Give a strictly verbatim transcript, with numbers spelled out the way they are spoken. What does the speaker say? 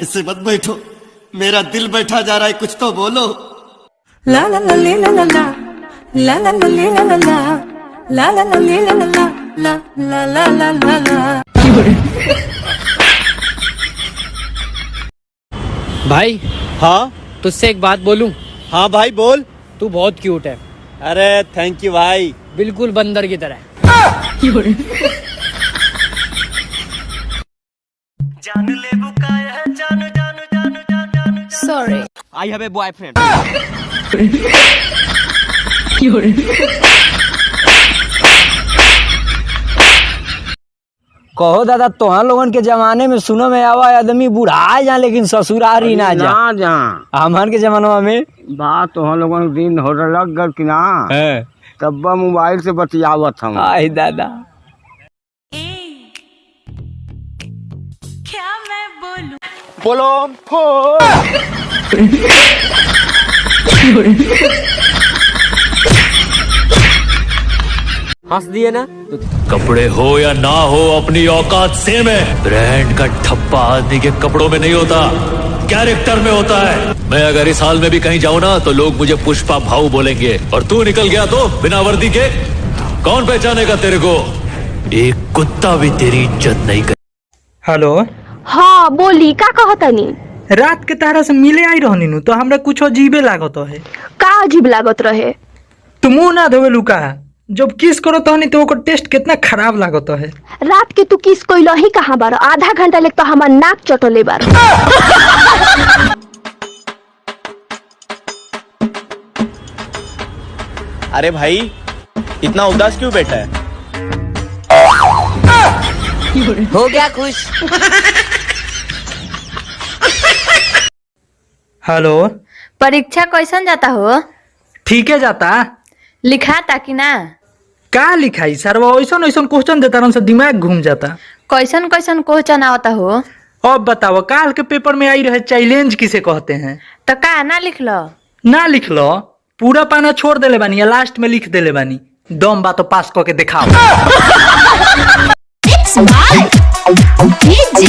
ऐसे मत बैठो, मेरा दिल बैठा जा रहा है, कुछ तो बोलो। ला ला ला ले ला ला ला, ला ला ला ले ला ला ला, ला ला ला ले ला ला ला, ला ला ला ला ला। भाई, हाँ? तुझसे एक बात बोलूं? हाँ भाई, बोल। तू बहुत क्यूट है। अरे, thank you भाई। बिल्कुल बंदर की तरह। Sorry। I have a boyfriend। कहो दादा, तोहन लोगन के जमाने में सुनो में आवा, आदमी बुढ़ाए जा लेकिन ससुरारी अरे ना जा। ना जा। हमन के जमानवा में बा, तोहन लोगन के दिन हो लग गल कि ना? हैं। तब मोबाइल से बतियावत हम। आई दादा। ए, क्या मैं बोलूं? बोलो। हंस दिए ना। कपड़े हो या ना हो, अपनी औकात सेम है। ब्रांड का ठप्पा आदमी के कपड़ों में नहीं होता, कैरेक्टर में होता है। मैं अगर इस हाल में भी कहीं जाऊं ना, तो लोग मुझे पुष्पा भाऊ बोलेंगे, और तू निकल गया तो बिना वर्दी के कौन पहचानेगा तेरे को? एक कुत्ता भी तेरी इज्जत नहीं कर। हेलो। हाँ, बोली, का कहतनी? रात के तारा से मिले आई रहनी नु, तो हमरा कुछ अजीबे लागत है। का अजीब लागत रहे? तू मुंह ना धोवेलू का? जब किस करत हनी तो ओकर टेस्ट कितना खराब लागत है। रात के तू किस कोइल ही कहाँ बारो? आधा घंटा लेक तो हमार नाक चटले बारो। अरे भाई, इतना उदास क्यों बैठा है? हो गया खुश। हेलो। परीक्षा कैसन जाता हो? ठीके जाता। लिखाता कि ना? का लिखाई सरवा, ऐसन ऐसन क्वेश्चन देता रहन से दिमाग घूम जाता। कैसन कैसन क्वेश्चन आवता हो? अब बताओ, काल के पेपर में आई रहे, चैलेंज किसे कहते हैं? तो का ना लिख लो? ना लिख लो, पूरा पाना छोड़ देले बानी या लास्ट में लिख देले बानी, दम बा तो पास करके दिखाओ। Mix by D J।